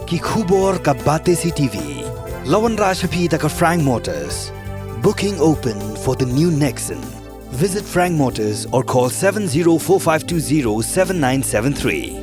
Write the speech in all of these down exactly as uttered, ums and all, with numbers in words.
Ki khubor ka Batesi T V. La wanrah sha phi da ka Frank Motors. Booking open for the new Nexon. Visit Frank Motors or call seven zero four five two zero seven nine seven three.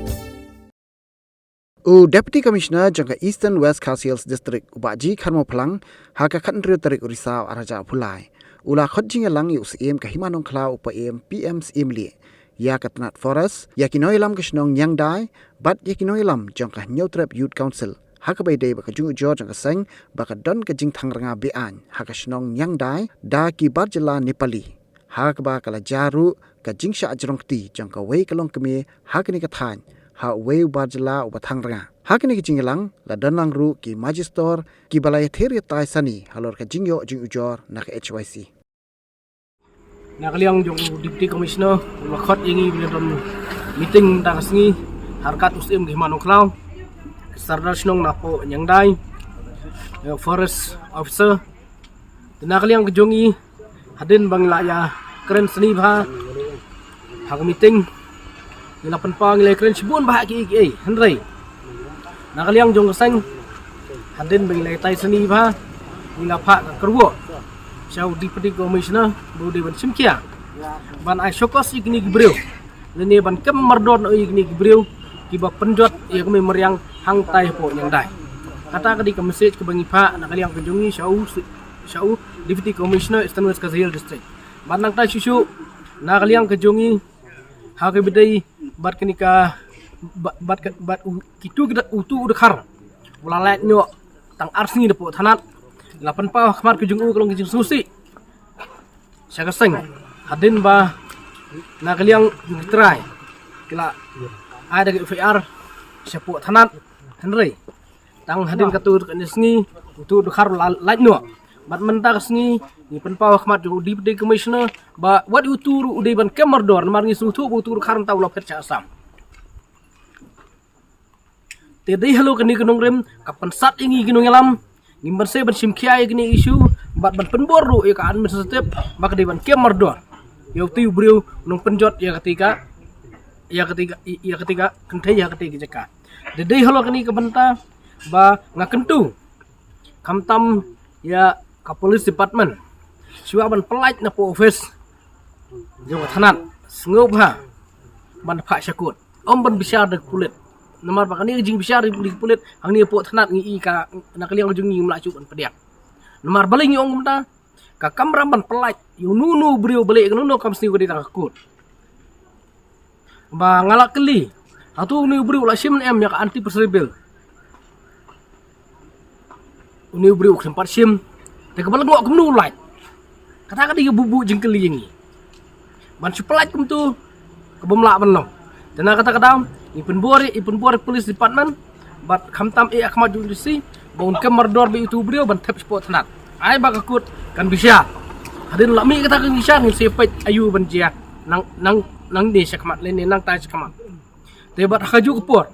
U Deputy Commissioner jong ka Eastern West Khasi Hills District, u Bah G Kharmawphlang, ha ka khathynriew tarik u Risaw arhajar arphew lai, u la khot jingïalang ïa u Syiem ka Hima Nongkhlaw, u Paiem P M Syiemlieh, ïa ka tnat Forest, ïa ki nongïalam ka shnong Niangdai, bad ïa ki nongïalam jong ka Hynñiewtrep Youth Council, ha kaba ïadei bad ka jingujor jong ka seng ba ka don ka jingthang rnga be-aiñ ha ka shnong Niangdai da ki bar jylla Nepali, ha kaba ka la jia ruh ka jingshah jrong kti jong kawei ka longkmie ha kane ka thaiñ ha uwei u bar jylla uba thang rnga. Ha kane ka jingïalang la don lang ruh ki Magistrate kiba la ïathir ïatai sani halor ka jingïoh jingujor na ka H Y C. Na ka liang jong u Deputy Commissioner, u la khot ïa ngi ban ïadon meeting mynta ka sngi ha ryngkat u Syiem ka Hima Nongkhlaw, ki Sordar shnong napoh Niangdai, ïa u Forest Officer. Te na ka liang ka jong ngi, hadien ba ngi la ïakren sani bha ha ka meeting, ngi la pynpaw, ngi la ïakren shibun bha ha kiei kiei, hynrei na ka liang jong ka seng, hadien ba ngi la ïatai sani bha, ngi la phah ka kyrwoh sha u Deputy Commissioner ba u dei ban shim khia, ban ai shokos ïa kine ki briew, lane ban kem mardor noh ïa kine ki briew kiba pynjot ïa ka mei mariang hangtai hapoh Niangdai. Kata ka dei ka message kaba ngi phah na ka liang ka jong ngi sha u, sha u Deputy Commissioner Eastern West Khasi Hills District. Bad nangta shuh shuh, na ka liang ka jong ngi, ha kaba ïadei bad kane ka, bad, bad ka, bad u, kitu ki da, utu u dkhar, u la lait noh tang ar sngi napoh thanat, la pynpaw ha khmat ka jong u ka long ka jingsngewsih sha ka seng, hadien ba na ka liang jong ki trai ki la ai da ka F I R shapoh thanat, hynrei tang hadien katto katne sngi utu u dkhar u la lait noh. Bad mynta ka sngi ngi pynpaw ha khmat jong u Deputy Commissioner ba wat utu ruh u dei ban kem mardor, namar ngi sngewthuh ba utu u dkhar mynta u la phet sha Assam. Te dei halor kane ka nongrim ka pynsat ïa ngi ki nongïalam, ngim banse ban shim khia ïa kine issue, bad ban pynbor ruh ïa ka administrative ba ka dei ban kem mardor ïa utu u briew u nongpynjot ïa kata ka, ïa kata ka, ïa kata ka kynthei ha kata ka jaka. Te dei halor kane ka bynta ba nga kyntu, khamtam ïa ka police department, shuwa ban pyllait napoh office jong ka thanat, sngewbha ban phah sha kot, ym ban bishar da ki pulit. Namar ba kane ka jingbishar da ki pulit hangne hapoh thanat ngi i ka, na ka liang jong ngi ngim lah shuh ban pdiang. Namar balei ngi ong kumta? Ka kamram ban pyllait ïa uno uno u briew, balei, kano kano ka mesti ka dei tang ha kot. Ba nga la kylli, hato une u briew u la shim ne em ïa ka anti perjury bill? Une u briew u khlem pat shim. Te kaba lyngngoh kumno u lait? Kata ka dei ka buh buh jingkylli ïa ngi. Ban shu pyllait kumto ka bym lah ban long. Te na kata ka daw ngi pynbor, ngi pynbor police department bad khamtam eh ha khmat jong u D C ba un kem mardor bad utu u briew ban thep shapoh thanat. Ai ba ka kot kan bishar. Hadien la mih kata ka bishar ngin sa peit aïu ban jia nang, nang, nangne sha khmat lane nangtai sha khmat. Te bad ha kajuh ka por,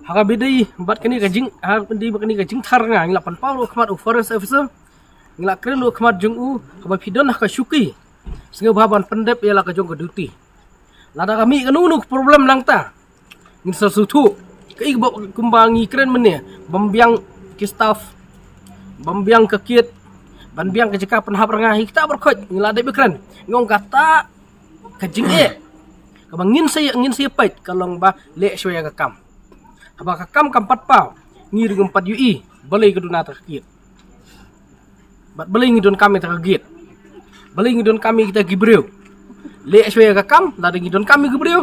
ha kaba ïadei bad kane ka jing, ha kaba ïadei bad kane ka jingthang rnga, ngi la pynpaw ruh ha khmat u forest officer, ngi la kren ruh ha khmat jong u, haba phi don ha ka shuki, sngewbha ban pyndep ïa la ka jong ka duty. Lada ka mih kano kano ka problem nangta, ngin sa sngewthuh. Kaei kaba kumba ngi kren mynne, ban biang ki staff, ban biang ka kit, ban biang ka jaka pynhap rnga, hi kita baroh khoit ngi la dep ïakren. Ngi ong kata ka jingeh kaba ngin sa, ngin sa peit ka long ba leh shuwa ïa ka kam. Haba ka kam kam pat paw, ngi ruh ngim pat ïohi balei ka duna ta ka kit. Bad balei ngi donkam ïa ta ka gate? Balei ngi donkam ïa kita ki briew? Leh shuwa ïa ka kam, lada ngi donkam ïa ki briew,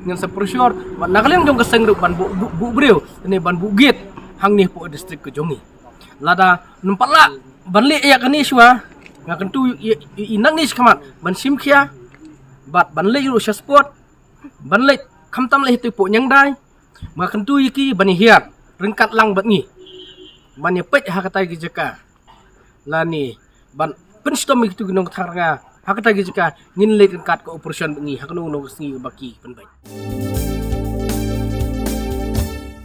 ngin sa pressure bad na ka liang jong ka seng ruh ban buh, buh, buh briew ne ban buh gate hangne hapoh district ka jong ngi. Lada ym pat lah ban leh ïa kane shuwa, nga kyntu ïa, ïa, ïa nangne shakhmat ban shim khia bad ban leit ruh sha spot, ban leit khamtam leit hapoh Niangdai. Nga kyntu ïa ki ban ïa hiar ryngkat lang bad ngi ban ïa peit ha kata ki jaka, lane ban pynshitom ïa kitu ki nongthang rnga ha kata ki jaka. Ngin leit ryngkat ka operation bad ngi ha kano kano ka sngi ba ki pynbeit.